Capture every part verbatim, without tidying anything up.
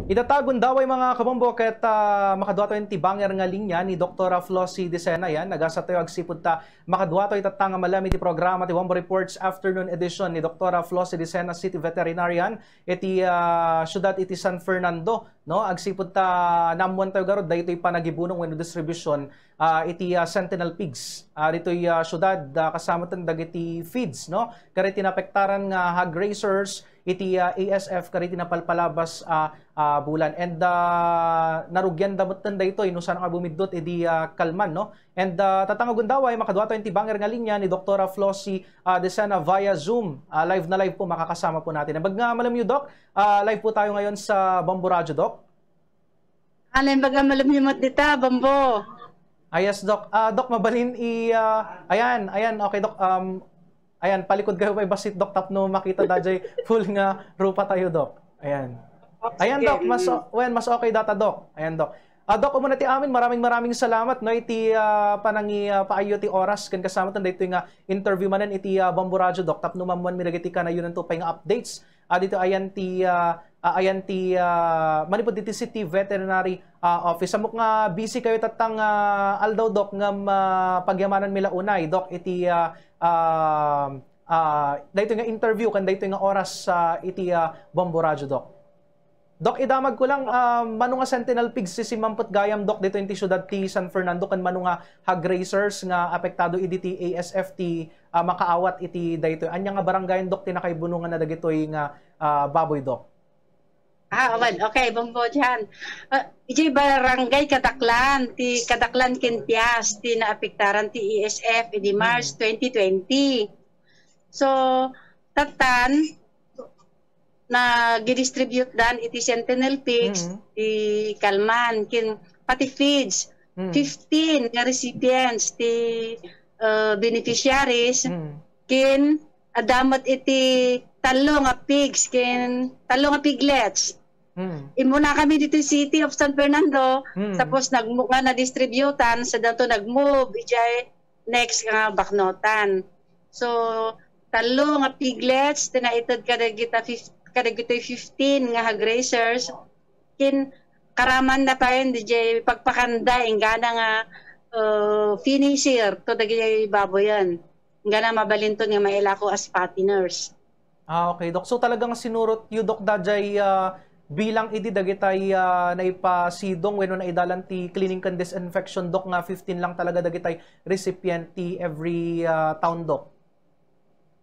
Ita ta gundaway, mga kabombo, ket, ah, makaduatayo ti bangir nga linya ni Doktora Flossie Decena. Yan, nagasat tayo agsipud ta makaduatayo itatta nga malem iti programa ti Bombo Reports Afternoon Edition ni Doktora Flossie Decena, City Veterinarian iti, ah, siudad iti San Fernando, no? Agsipud ta naammuan tayo garud daytoy panagibunong wenno distribution, ah, iti, ah, Sentinel Pigs, ah, ditoy, ah, siudad, ah, kasamaten dagiti feeds, no? Kadagiti naapektaran nga hog raisers iti, ah, A S F kadagiti napalpalabas, ah, ah, bulan. And, ah, narugianda metten daytoy no saan nga bumiddut idi, ah, kalman, no? And, ah, tatta nga gundaway, makaduatayo ti bangir nga linya ni Doktora Flossie, ah, Decena via Zoom. Ah, live na live po, makakasama po natin. Naimbag nga malemyo, Doc. Ah, live po tayo ngayon sa Bombo Radyo, Doc. Ah, naimbag nga malemyo met dita, Bombo. Ah, yes, Doc. Ah, Doc, mabalin i, ah, ayan, ayan, okay, Doc. Um, ayan, palikod kayo pa ibasit, Doc, tapno makita dayjay full nga rupa tayo, Doc. Ayan. Ayan, Doc, mas, wen, mas okay data, Doc. Ayan, Doc. Ah, Doc, umuna ti amin, maraming, maraming salamat, no, iti, ah, panangi, ah, paayyo ti oras ken kasamaten daytoy nga interview manen iti, ah, Bombo Radyo, Doc, tapno maammuanmi dagiti kanayon ti upay nga updates. Ah, dito ayan ti, ah, ah, ayan ti, ah, manipud diti City Veterinary, ah, Office. Ammok nga busy kayo tatta nga aldaw, Doc, ngem, ah, pagyamananmi la unay, Doc, iti, ah, ah, ah, daytoy nga interview ken daytoy nga oras, ah, iti, ah, Bombo Radyo, Doc. Doc, idamag ko lang, ah, mano nga Sentinel Pigs ti simmampet gayam, Doc, dito iti siudad ti San Fernando, ken mano nga hog raisers nga apektado idi ti A S F ti, ah, makaawat iti daytoy? Ania nga barangay, Doc, ti nakaibunonganna dagitoy nga, ah, baboy, Doc? Ah, awan. Okay, Bombo, diyan. Ah, idiay barangay Kadaklan, ti Kadaklan ken Pias, ti naapektaran ti A S F idi March Mm. twenty twenty. So, tattan, nagidistribute dan iti Sentinel Pigs, Mm. ti kalman, ken pati feeds, Mm. fifteen nga recipients ti, uh, beneficiaries, Mm. ken adda met iti tallo nga pigs, ken tallo nga piglets. Mm. Immuna kami dito City of San Fernando, Mm. tapos nagmu-, nga nadistributan, sa dato nagmove, ijay next nga baknotan. So, tallo nga piglets, ti naited kadagita fif-, kadagitoy fifteen nga hog raisers, ken karaman na pa rin, D J, pagpakanda, inggana nga, uh, finisher, to dagiti baboyan. Inggana mabalinton nga mailako as fatteners. Ah, okay, Doc. So, talagang sinurot yu, Doc, dayjay, ah, bilang idi dagitay, ah, naipasidong wenno naidalan ti cleaning ken disinfection, Doc, nga fifteen lang talaga dagitay recipient ti every, ah, town, Doc?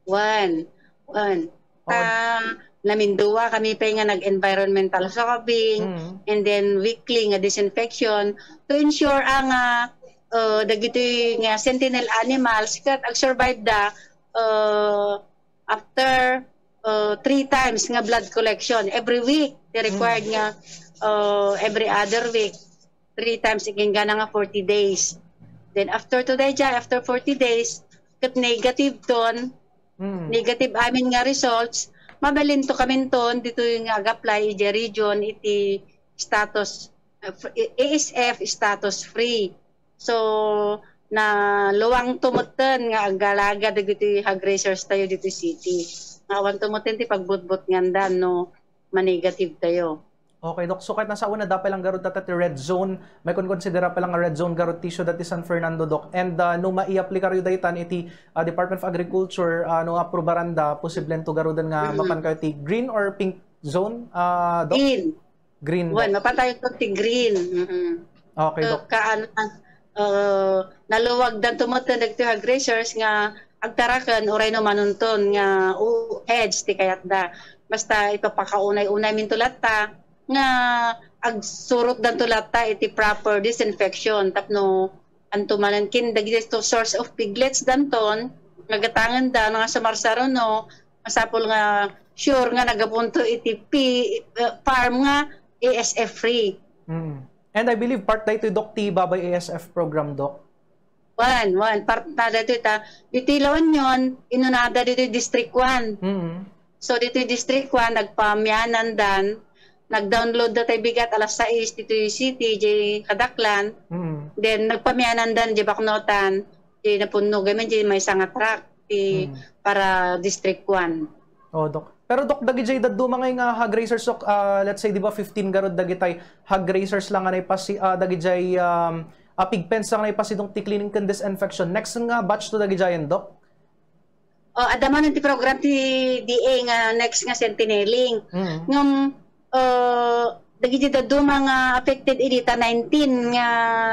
One. One. Oo. Ta, namindua kami pay nga nag-environmental scrubbing, Mm. and then weekly nga disinfection to ensure, ah, nga, uh, dagitoy nga sentinel animals ket ag-survive da, uh, after, uh, three times nga blood collection every week. Ti required Mm. nga, uh, every other week, three times, inggana nga forty days. Then after to dayjay, after forty days, ket negative ton, Mm. negative amin nga results, mabalinto kaminton ditoy nga ag-apply idiay region iti status, uh, fr-, A S F status free. So, naluangto metten nga agalaga dagiti hog raisers tayo ditoy city. Nga awanto metten ti pagbutbutngandan no ma-negative tayo. Okay, Doc. So, ket no sa una, adda pay lang garud tatta ti red zone. Maikonkonsidera pay lang nga red zone garud ti siudad ti San Fernando, Doc. And, ah, no maiaplikayo daytan iti, ah, Department of Agriculture, ah, no aprubaranda, posiblento garuden nga Mm. mapan kayo ti green or pink zone, ah, Doc? Green. Green, Doc. Wen, mapan tayo ti green. Mm-mm. Okay, So, Doc. ka-, ano, uh, naluwagdanto metten dagiti hog raisers nga agtaraken uray no manunton nga u-, edge ti kayatda. Basta ipapakaunay-unayminto latta nga agsurotdanto latta iti proper disinfection tapno anto manen ken dagiti source of piglets danton nga gatangenda nga sumarsaruno, masapul nga sure nga nagapunto iti pi-, uh, farm nga A S F free. Mm. And I believe part daytoy, Doc, ti Babay A S F program, Doc. Wen, wen, part na daytoy ta, ditoy La Union, inunada ditoy District one. Mm. So, ditoy District one, nagpamianandan, nag-download da tay bigat alas sais ditoy city, jay Kadaklan. Mm. Then, nagpamianandan, jay baknotan, jay napunno gamin, jay maysa nga truck, ti Mm. para District one. Oh, Doc. Pero, Dok, dagijay dadduma ngay nga hog raisers, Dok, ah, let's say, di ba, fifteen garud dagitay hog raisers lang nga naipasi-, ah, dagijay, um, ah, pig pens lang nga naipasidong ti cleaning ken disinfection. Next nga batch to dagijayen, Dok? O, adda manen ti program ti D A nga next nga centenaling. Mm. Ngem, ah, dagiti dadduma nga affected idi ta nineteen nga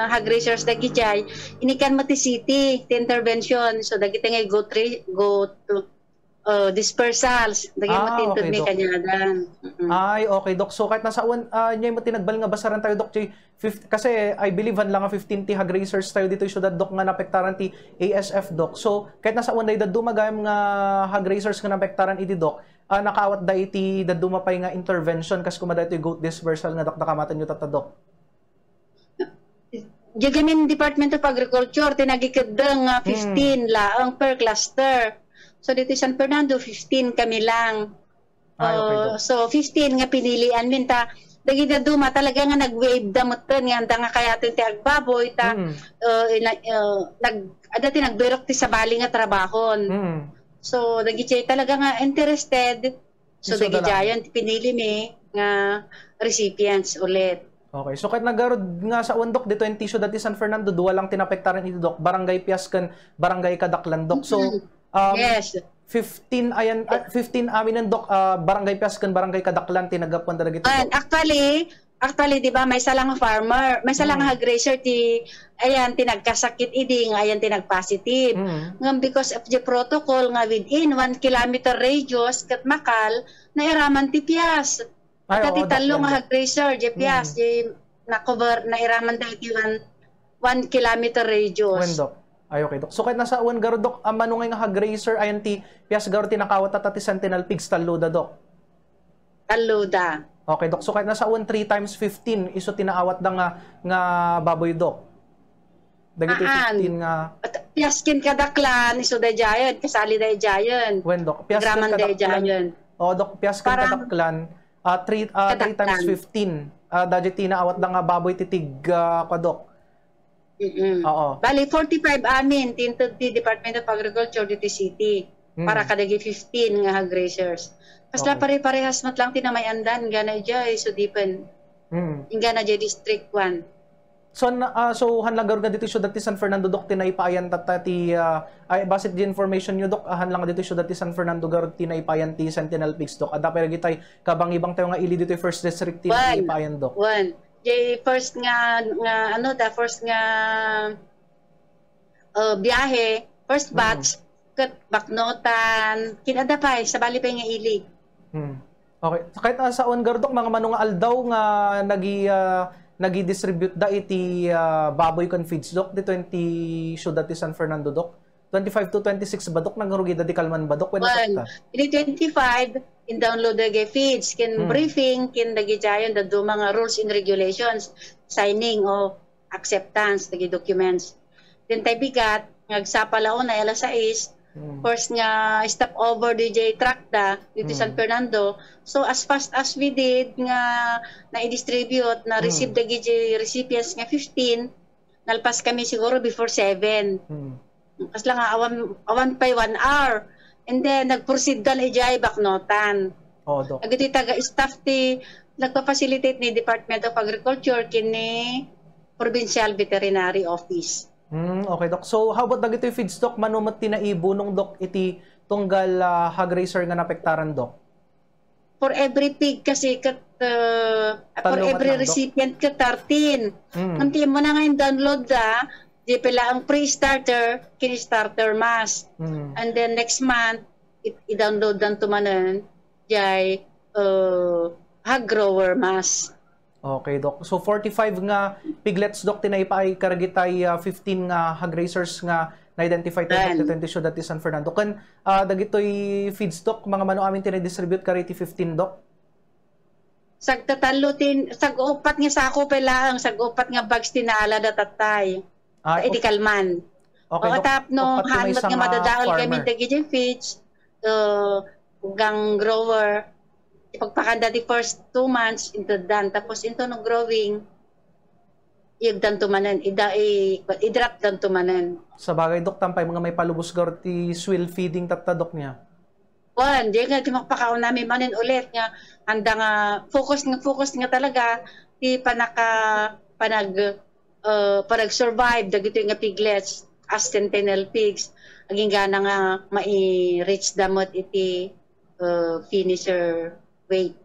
hog raisers dagijay, inikkan met ti city ti intervention. So, dagiti nga goat ra-, goat, uh, dispersals, dagiti Ah, matinted okay, ni Doc. Kaniadan. Mm-mm. Ay, okay, Doc. So, kahit nasa awan, ah, niya mo tinagbal nga basaran tayo, Doc, ti fif-, kasi I believe, han lang nga fifteen ti hog raisers tayo dito yung syudad, Doc, nga naapektaran ti A S F, Doc. So, kahit nasa awan day daduma gayam nga hog raisers nga naapektaran iti, Doc, ah, nakaawat da iti daduma pay nga intervention, kas kuma da iti goat dispersal nga dakdakamaten yu tatta, Doc. Diay gamin Department of Agriculture, ti nagikeddeng nga Hmm. fifteen laeng per cluster. So, ditoy San Fernando, fifteen kami lang. Ay, okay, Uh, Doc. So, fifteen nga pinilian min ta, dagiti duma talaga nga nag-waive da metten nga anda nga kayaten ti agbaboy ta, Hmm. uh, ina-, uh, nag-, adda ti nagberok ti sabali nga trabahon. Hmm. So, dagiti talaga nga interested, So, So, dagiti dala- giant, pinili mi nga recipients ulit. Okay. So, kahit nagarud nga sa undok, dito yung tissue dati San Fernando, dua lang tinapektaran iti, Doc. Barangay Pias ken Barangay Kadaklan, Doc. So, Mm-hmm. um, Yes. fifteen ayan, ah, fifteen amin, Doc, ah, Barangay Pias ken Barangay Kadaklan, tinagapuan talaga ito, And Doc. Actually, Actually, di ba, maysa lang nga farmer, maysa lang Mm. nga hog raiser ti, ayan, ti nagkasakit idi, nga ayan ti nagpositive. Mm. Ngem because of the protocol nga within one kilometer radius ket makal, nairaman ti Pias. Ay, Adda ti oo, tallo Doc, nga Doc. Hog raiser, di Pias, Mm. di na-cover, nairaman da iti one, one kilometer radius. Wen, Doc. Ay, okay, Doc. So, kahit nasa wen garud, Doc, ah, mano ngay nga hog raiser, ayan ti Pias garud ti nakawat tatta ti Sentinel Pigs, tallo da, Doc. Tallo da. Okay, Doc. So, kahit nasa awan three times fifteen, isu ti naawat da nga, nga baboy, Doc. Dagiti Haan. fifteen nga At Pias ken Kadaklan, isu da giant, kasali da giant. Wen, Doc. Pias ken Graman da Kadaklan. Giant. Oh, Doc, Pias ken Parang Kadaklan, ah, three, ah, three times Kadaklan. fifteen. Ah, dagiti naawat da nga baboy ti tig, ah, kwa, Doc. Mm-mm. Oo. Bali, forty-five amin, ti inted ti Department of Agriculture diti city. Mm. Para kadagiti fifteen nga hog raisers. Kasla Okay. pare-parehas met lang ti namayandan, inggana idiay Sudipen. Mm. Inggana idiay District one. So, na, ah, so, han lagar nga dito siya dati San Fernando, Doc, ti naipayan tatta ti, ah, ay, basit di information nyo, Doc, ah, han lang dito siya dati San Fernando, garud ti naipayan ti Sentinel Pigs, Doc. Adda pa lagi tay kabangibang tayo nga ili dito first district ti One. naipayan, Doc. One. Jay first nga, nga, ano, the first nga, uh, biyahe, first Mm. batch, ket baknotan, kin-, adda pay, sabali pay nga ili. Hmm. Okay. Kahit, ah, sa on, Doc, mga mano nga aldaw nga nagi-, ah, nagi-distribute da iti, ah, baboy ken feeds, Doc, dito iti syudad ti San Fernando, Doc? Twenty-five to twenty-six ba, Doc? Nagrugi da di kalman ba, Doc? Wen Wen, tatta? Ini twenty-five, in-download dagiti feeds, kin Hmm. briefing, kin dagiti ayon, dadduma nga rules and regulations, signing of acceptance, dagiti documents. Then tay bigat, nga agsapa la una, alas sais, Hmm. first nga stop over D J truck da, dito Hmm. San Fernando. So, as fast as we did, nga na-distribute, na-receive Hmm. dagiti recipients nga fifteen, nalpas kami siguro before seven. Hmm. Kasla nga awan, awan pay one hour. And then, nag-proceed da idiay baknotan. Oo, Doc. Dagiti taga-staff ti nagpa-facilitate ni Department of Agriculture ken ni Provincial Veterinary Office. Hmm, okay, Doc. So, how about dagiti feeds, Doc? Mano met ti naibunong, Doc, iti tunggal, ah, hog raiser nga napektaran, Doc? For every pig kasi ket, uh, for Tallo met every lang, Doc. recipient ket thirteen. Mm. Ngem ti immo na nga in-download da, di pala ang pre-starter, ken starter mass. Mm. And then next month, it, i-download dan to manen, jay, uh, hog grower mass. Okay, Doc. So, forty-five nga piglets, Doc, ti naipaay karagitay, ah, fifteen nga hog raisers nga na-identify tayo, Doc, Yan. ditoy iti siudad ti San Fernando. Ken, ah, dagitoy feeds, Doc, mga mano amin ti na-distribute kariti fifteen, Doc? Sagtatallo tin, sag-upat nga sako pay laeng, sag-upat nga bags ti naala da tattay. Ah, Sa idi op-, kalman. okay, Oo, Doc. tapno, Upat ti haan met maysa nga nga madadael kami farmer. dagiti feeds, uh, gang grower, ipagpakanda ti first two months, inteddan. Tapos into no growing, iyegdan to manen, ida-, i-, i-drop dan to manen. Sabagay, Doc, tampay mga may palubos garud ti swill feeding tatta, Doc, niya. Kuan, di nga, di makapakaunami manen ulit nga, anda nga, focus nga, focus nga talaga, ti panaka, panag, uh, panag-survive dagitoy nga piglets as sentinel pigs, agingga na nga mai-reach da met iti, uh, finisher weight.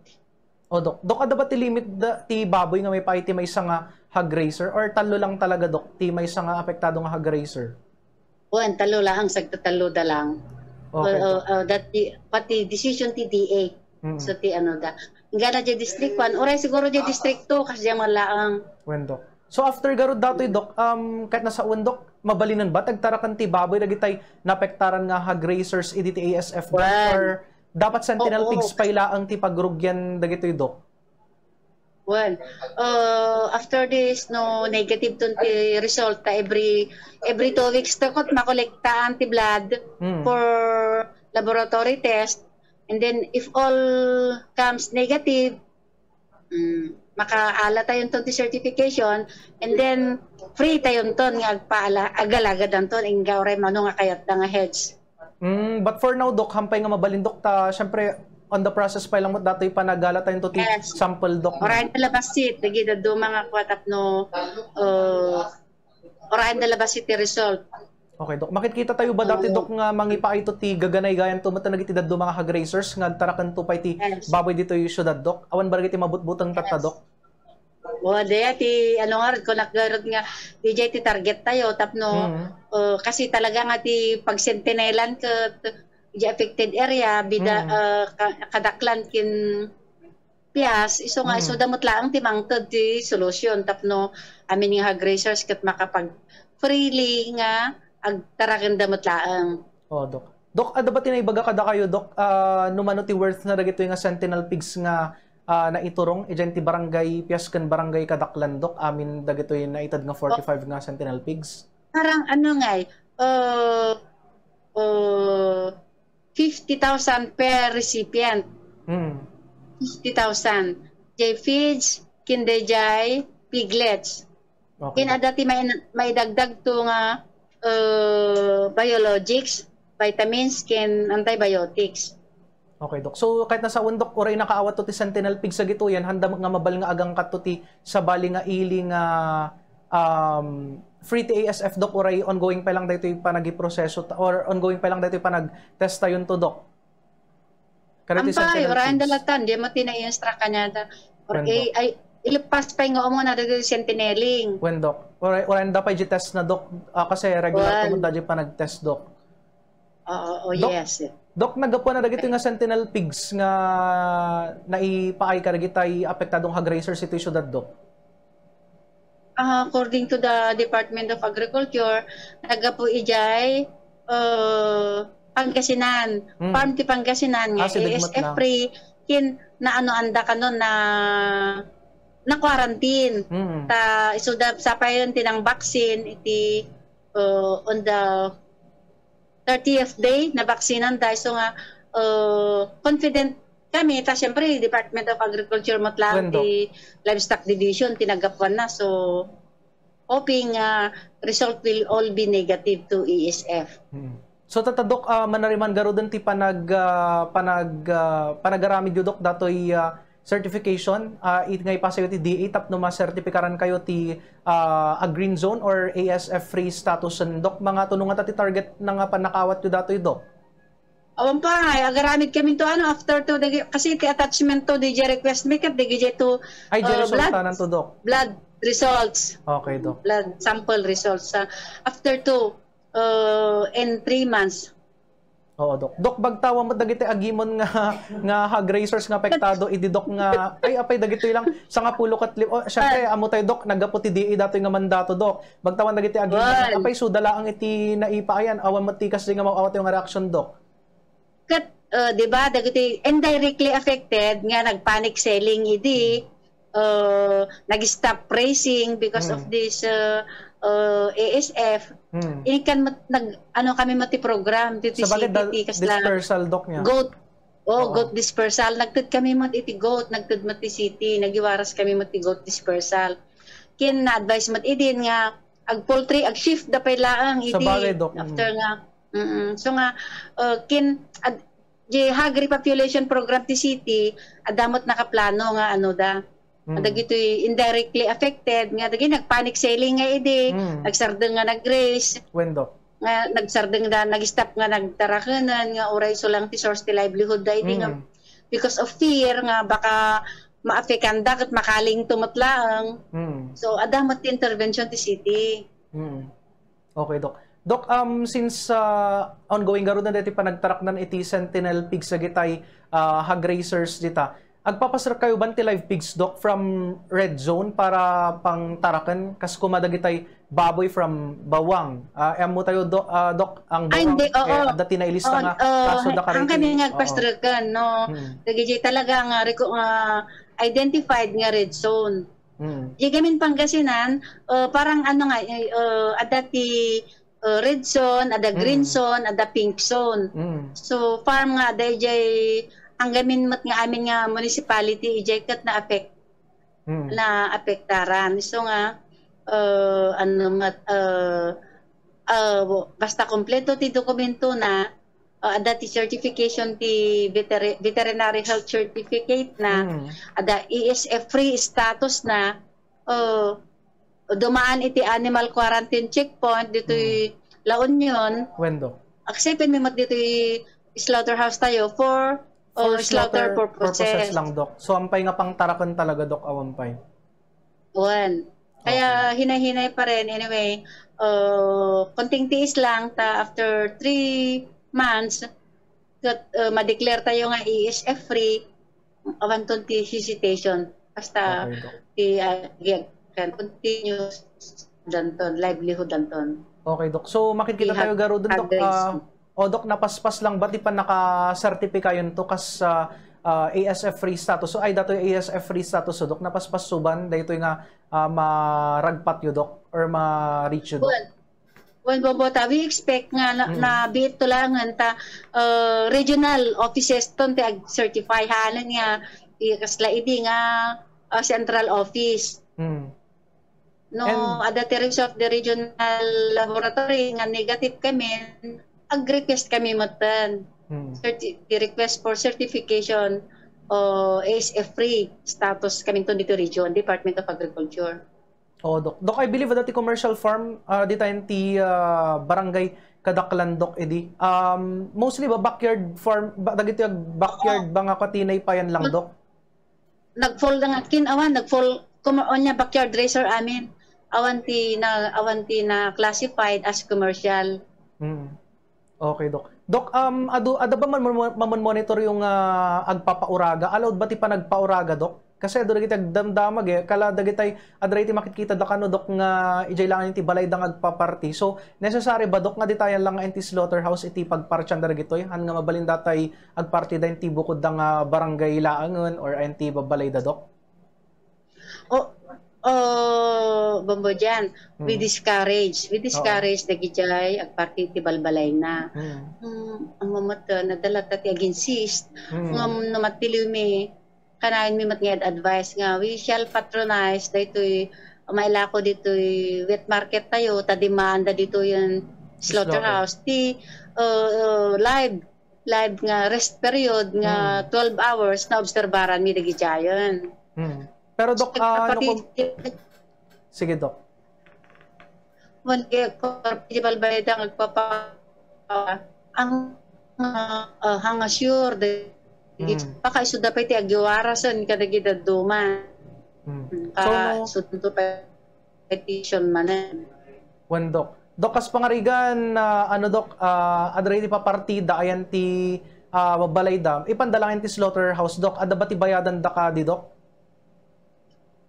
O, Dok. Dok, adda ba ti limit da, ti baboy nga maipaay ti maysa nga hog raiser? Or tallo lang talaga, Dok, ti maysa nga apektado nga hog raiser? Wen, tallo laeng, sagtatallo da lang. Okay, Dok. Uh, uh, that, pati decision ti D A. Mm. So, ti ano da. Ingga na di District one. Uray siguro di District two, kas di man laeng. Wen, Dok. So, after garud datoy, Dok, um, ket nasawen, Dok, mabalinen ba ti agtaraken ti baboy dagitay naapektaran nga hog raisers idi ti A S F, Dok? Wen. Or dapat sentinel pigs pay laeng ti pagrugian dagitoy, Dok? Well, uh, after this, no, negative ton ti result ta every, every two weeks ta ket makolektaan ti blood Hmm. for laboratory test. And then, if all comes negative, mm, makaala tayon ton ti certification, and then free tayon ton nga agpaala, agalagadan ton, ingga uray mano nga kayatda nga heads. Mm, but for now, Dok, hampay nga mabalin, Dok, ta, syempre, on the process pa lang met datoy panagala tayo to ti Yes. sample, Dok, no? Orayan da labasit, dagiti dadduma nga kuatap no, uh, orayan da labasit ti result. Okay, Dok. Makitkita tayo ba dati, Oo. Dok, nga mangipaay to ti gaganay gayan to met dagiti dadduma nga hog raisers nga agtaraken to pay ti Yes. baboy ditoy syudad, Dok? Awan ba dagiti mabutbuteng tatta, Yes. Dok? O, daya ti, ano nga, kunak garud nga, dijay ti target tayo, tapno, Mm. uh, kasi talaga nga ti pagsentinelan ket, di affected area, bida, Mm. uh, ka-, kadaklan kin Pias, isu nga, Mm. isu da met laeng ti mangted ti solution, tapno amin nga hog raisers ket makapag-freely nga agtaraken da met laeng. O, Dok. Dok, adda ba ti naibaga kadakayo, Dok? Ah, no mano ti worth na dagitoy nga sentinel pigs nga, ah, naiturong idiay ti Barangay Pias ken Barangay Kadaklan, Dok, amin dagitoy naited nga forty-five nga sentinel pigs? Parang ano nga eh, uh, uh, fifty thousand per recipient. Mm. Fifty thousand. Jay feeds, ken dayjay piglets. Okay. Ken adda ti mai-, maidagdag to nga, uh, biologics, vitamins, ken antibiotics. Okay, Dok. So, ket nasawen, Dok, uray nakaawat to ti sentinel pigs dagitoy, haanda nga mabal nga agangkat to ti sabali nga ili nga, um, free ti A S F, Dok, uray ongoing pa lang daytoy panagiproseso ta-, or ongoing pa lang daytoy panagtest tayon to, Dok? Kadagitoy sentinel pigs. Ampay, urayan da latan, di mo ti na-instruct kaniada. Or, Wen, Dok. Ay, ilepas pay nga umuna dagiti sentineling. Wen, Dok. Uray, urayan da pay di test na, Dok. Ah, kasi regular Wen. Tumod da di panagtest, Dok. Oo, oo, Dok, yes. Dok, naggapuan na dagitoy nga sentinel pigs nga naipaay kadagitay apektadong hog raisers itoy siudad, Dok? Ah, according to the Department of Agriculture, naggapu idiay, uh, Pangasinan. Hmm. Farm ti Pangasinan nga Ah, si Digmat A S F lang. Free, kin, naanoan da kanon na, na-quarantine. Hmm. Ta, isu da, sapay ti nang-vaccine, iti, uh, on the thirtieth day, na-vaccine-an da. So nga, uh, confident kami, ta siyempre, Department of Agriculture met lang, Wen, Dok. Ti Livestock Division, ti naggapuan na. So, hoping, uh, result will all be negative to A S F. Hmm. So, tatta, Dok, ah, manariman garuden ti panag-, ah, panag-, ah, panagaramidyo, Dok, datoy, ah, certification, ah, it-, nga ipasayo ti D A tapno masertipikaran kayo ti, ah, a green zone or A S F free status, Dok. Mga tulungan ta ti target na nga pannakaawatyo datoy, Dok. Awan pay, agaramid kami to, ano, after to, dagi-, kasi ti attachment to, di request mi ket, digi to, Ay, di uh, resulta blood, nanto, Dok. Blood results. Okay, Dok. Blood sample results. Ah, after to, uh, in three months. Oo, Dok. Dok, bagtawan met dagiti agimon nga, nga hog raisers nga apektado, idi, Dok, nga, ay, apay, dagitoy lang, sangapulo ket lim-, oh, syempre, Ah. Amo tayo, Dok, naggapu ti D A datoy nga mandato, Dok. Bagtawan dagiti agimon, Wen. Apay, suda laeng iti naipaayan, awan met ti kasdi nga maawat nga reaksyon, Dok. Ket, uh, di ba, dagiti indirectly affected nga nag-panic selling idi, uh, nag-stop raising because of Mm. this, uh, uh, A S F. Mm. Inikan met, nag-, ano kami met ti program, ti Sabagay, C T T, da-, kasla dispersal, Dok, niya. Goat. Oh, Oo. Goat dispersal. Nagted kami met iti goat, nagted met ti city, nagiwaras kami met ti goat dispersal. Ken na-advise met idin nga ag-poultry, ag-shift da pay laeng idi. Sabagay, Dok. Mm. After nga, mm. So nga, uh, ken ad-, Di hog repopulation program ti city, adda met nakaplano nga ano da. Mm. Dagitoy indirectly affected nga dagiti nag-panic selling nga idi, Mm. nagsardeng nga nag-raise, Wen, Doc? nga nagsardeng da, nag-stop nga nagtarakenen, nga uray isu lang ti source ti livelihood da idi nga Mm. because of fear nga baka maapektanda ket makalingto met laeng. Mm. So, adda met ti intervention ti city. Mm. Okay, Doc. Doc, um, since, ah, ongoing garuden daytoy panagtaraknan iti Sentinel Pigs dagitay, ah, hog raisers dita, agpapaserkayo ban ti live pigs, Doc, from red zone para pangtaraken kas koma dagitay baboy from bawang? Ah, ammo tayo, Doc, ah, Doc, ang Ay, bawang, hindi, oo. eh, adda ti nailista Oo, nga oo, kaso da ang kami kariti. nga Oo. agpaserkan, no? Hmm. Dagiti talaga nga reco-, nga identified nga red zone. Hmm. Di gamin Pangasinan, uh, parang ano nga, eh, uh, adda ti, uh, red zone, adda green Mm. zone, adda pink zone. Mm. So, farm nga, adda ijay, ang gamin met nga amin nga municipality, ijay ket na-affect, Mm. naapektaran. So nga, uh, ano met, uh, uh, basta kompleto ti dokumento na, uh, adda ti certification ti veter-, veterinary health certificate na, Mm. adda A S F free status na, uh, dumaan iti animal quarantine checkpoint ditoy Mm. La Union. Wen, Doc? Accepted mi met ditoy slaughterhouse tayo for, For uh, slaughter slaughter purposes. purposes lang, Doc. So, ampay nga pangtaraken talaga, Doc, awan pay? Wen. Kaya Okay. hinay-hinay pa rin. Anyway, uh, konting tiis lang, ta after three months, ket, uh, ma-declare tayo nga A S F free, awanton ti hesitation. Basta Okay, Doc. ti, ah, gi-, kan continuous danton, livelihood danton. Okay, Doc. So, makikita Ti tayo hag-, garuden, Doc. hag-, Ah, o, Doc, napaspas lang ba ti pannakasertipikayon to kas, ah, ah, A S F free status? So, ay, datoy A S F free status, so, Doc, napaspas suban daytoy nga, ah, maragpatyo, Doc, or ma-reach yo, Doc? Wen. Wen, Bombota, we expect nga na, Mm. nabiit to laengen ta, uh, regional offices ton ti ag-certify, haanen nga, i-, kasla idi nga, uh, central office. Mm. No, And adda ti result the regional laboratory nga negative kami, ag-request kami metten. Mm. Certi-, the request for certification o A S F free status kami ton dito region, Department of Agriculture. Oo, Doc. Doc, I believe adda ti commercial farm, ah, ditayen ti, ah, barangay Kadaklan, Doc, idi. Um, mostly ba backyard farm, ba, dagiti ag-, backyard Oo. ba nga katinaypayan lang, Nag-, Doc? nag-fall na nga kin-, awan, nag-fall, kuma-, onya backyard raiser amin. Awan ti na, awan ti na classified as commercial. Mm. Okay, Doc. Doc, um, adu-, adda ba man, man, mamon-monitor yung, ah, agpapauraga? Allowed ba ti panagpauraga, Doc? Kasi adu dagiti agdamdamag, eh. Kala dagitay, adda iti makitkitada kano, Doc, nga idiay langan ti balayda nga agpaparti. So, necessary ba, Doc, nga ditayan lang nga iti slaughterhouse iti pagpartian dagitoy? Han nga mabalin datay agpartida iti bukodda nga barangay laengen or iti babalayda, Doc? O, o, Bombo Jan, we Mm. discourage. We Oo. discourage dagijay agparti ti balbalayna. Mm. Mm, ang mamata, nadala ta ti ag-insist. Mm. Ngem no matiliw mi, kanayon mi met nga ad-, advice nga, we shall patronize daytoy, mailako ditoy wet market tayo, ta dimaanda ditoy yung Slaughter. slaughterhouse. Ti, uh, uh, live, live nga rest period nga Mm. twelve hours na obserbaran mi dagidiayen. Mm. Pero, Doc, Sa ah, ano kapatid, kung, sige, Doc. Wen, kaya ko, principal bayad ang agpapa-, ang, ah, ah, hanga sure, de-, Mm. baka isuda pa iti agiwarasen kadagiti dadduma. Mm. Mm, So, ka-, no, sunto pa petition manen. Wen, Doc. Doc, kas pangarigan, ah, ano, Doc, ah, adda iti papartida, ayan ti, ah, babalayda. Ipanda lang ti slaughterhouse, Doc. Adda ba ti bayadan da kadi, Doc?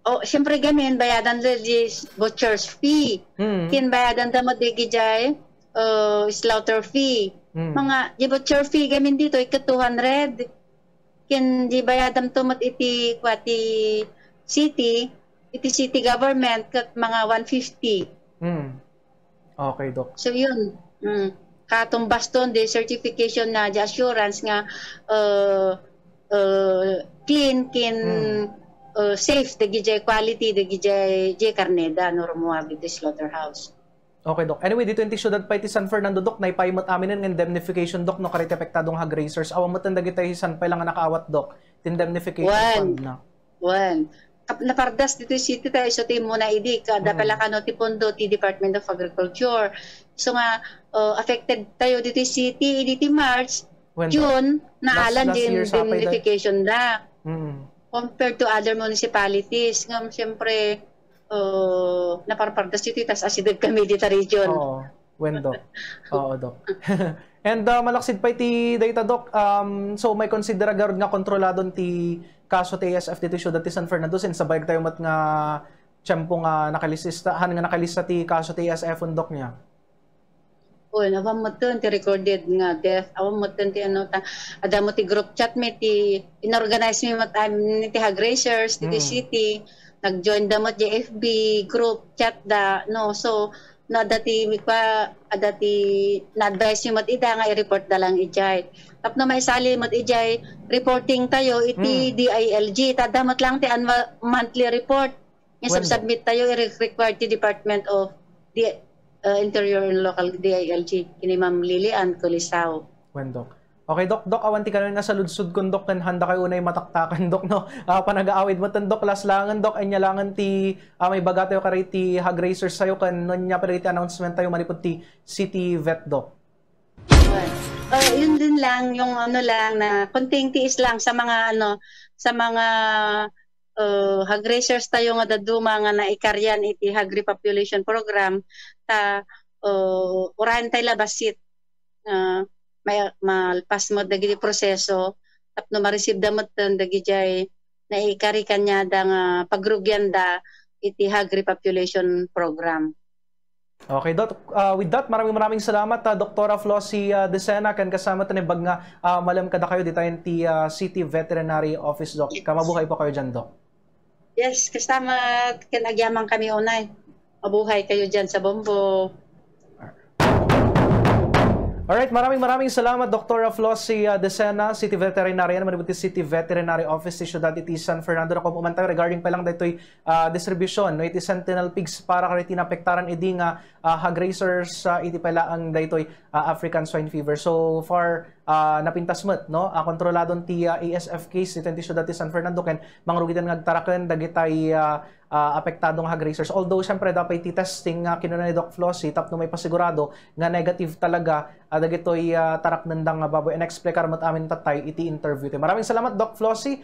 O, siyempre, gamin, bayadan da di butcher's fee. Mm. Kin bayadan da mo di gijay, uh, slaughter fee. Mm. Mga, di butcher fee gamin dito, ika two hundred. Kin di bayadan to mat iti, kwa, ti city, iti city government, kat mga one fifty. Mm. Okay, Doc. So, yun. Mm. Katumbaston, the certification na, the assurance nga, uh, uh, clean, kin, Mm. uh, safe, dagijay quality, dagijay, jay karneda, no, rumuar dito slaughterhouse. Okay, Doc. Anyway, ditoy ti siudad pay ti San Fernando, Doc, naipaay met aminen nga indemnification, Doc, no, kadagiti apektado nga hog raisers. Awan met dagitoy san pay la nga nakaawat, Doc, ti indemnification Wen. fund na. Wen. Kap-, napardas ditoy city tayo, so ti immuna idi, kada Mm. pala kano ti pondo ti Department of Agriculture. So nga, uh, affected tayo ditoy city, idi ti March, Wen, Doc. June, naalan Last, last din year sa pay, Doc. Indemnification da. Mm. Compared to other municipalities, nga siyempre, uh, naparpardas ditoy, tas asideg kami dita region. Oo. Wen, Doc. Oo, Doc. And, ah, malaksid pay ti dayta, Doc. Um, so, maikonsidera garud nga kontroladon ti kaso ti A S F ditoy siudad ti San Fernando, since nabayag tayo met nga tiempo nga nakalista, han nga nakalista ti kaso ti A S F, Doc, niya. Wen, awan metten ti recorded nga death, awan metten ti ano, ta, adda met ti group chat mi, ti inorganize mi met, um, ti hog raisers, ti, ti Mm. city, nag-join da met di F B group chat da, no, so, no, adda ti, pa, adda ti, na-advise mi met ida nga i-report da lang ijay. Tapno maisali met ijay, reporting tayo iti Mm. D I L G, ta adda met lang ti annual monthly report. Nga Wen, Doc. Submit tayo, i-require ti Department of the, uh, Interior and Local D I L G, kini Ma'am Lily Ann Colisao. Wen, Doc. Okay, Doc, Doc, awan ti kanon nga saludsodkon, Doc, ken handa kayo unay mataktakan, Doc, no? Ah, panagaawid metten, Doc, last langen, Doc, ania langen ti, ah, maibaga tayo kadagiti hog raisers tayo, ken ania pay dagiti announcement tayo manipud ti City Vet, Doc. Uh, yun din lang, yung ano lang, na konting tiis lang sa mga, ano, sa mga, uh, hog raisers tayo nga dadduma nga naikarian iti hog repopulation program, ta, uh, urayen tayo la bassit, uh, may, malpas met dagiti proseso, tapno ma-receive da metten dagijay naikari kaniada nga pagrugian da iti hog repopulation program. Okay, Doc. Ah, with that, maraming, maraming salamat, ah, Doktora Flossie, ah, Decena, ken kasama ti naimbag nga, ah, malem kadakayo ditayen ti, ah, City Veterinary Office, Doc. Kamabuhay po kayo dyan, Doc. Yes, kasama, ken agyaman kami unay. Mabuhay kayo dyan sa Bombo. Alright, maraming, maraming salamat, Doktora Flossie, ah, Decena, City Veterinarian, manipud ti City Veterinary Office ti siudad iti San Fernando. Nakuan man tayo regarding pa lang daytoy, ah, distribution, no, iti Sentinel Pigs para kadagiti naapektaran idi nga, ah, hog raisers, ah, iti pay laeng daytoy, ah, African Swine Fever. So far, ah, napintas met, no? Ah, kontroladon ti, ah, A S F case ditoy ti siudad ti San Fernando ken mangrugitan nga agtaraken dagitay, ah, ah, apektado nga hog raisers. Although, syempre, adda pay ti testing nga kinuna ni Doc Flossie tapno maipasigurado nga negative talaga, ah, dagitoy, ah, taraknenda nga baboy. And explicar met amin tattay iti interview tayo. Maraming salamat, Doc Flossie.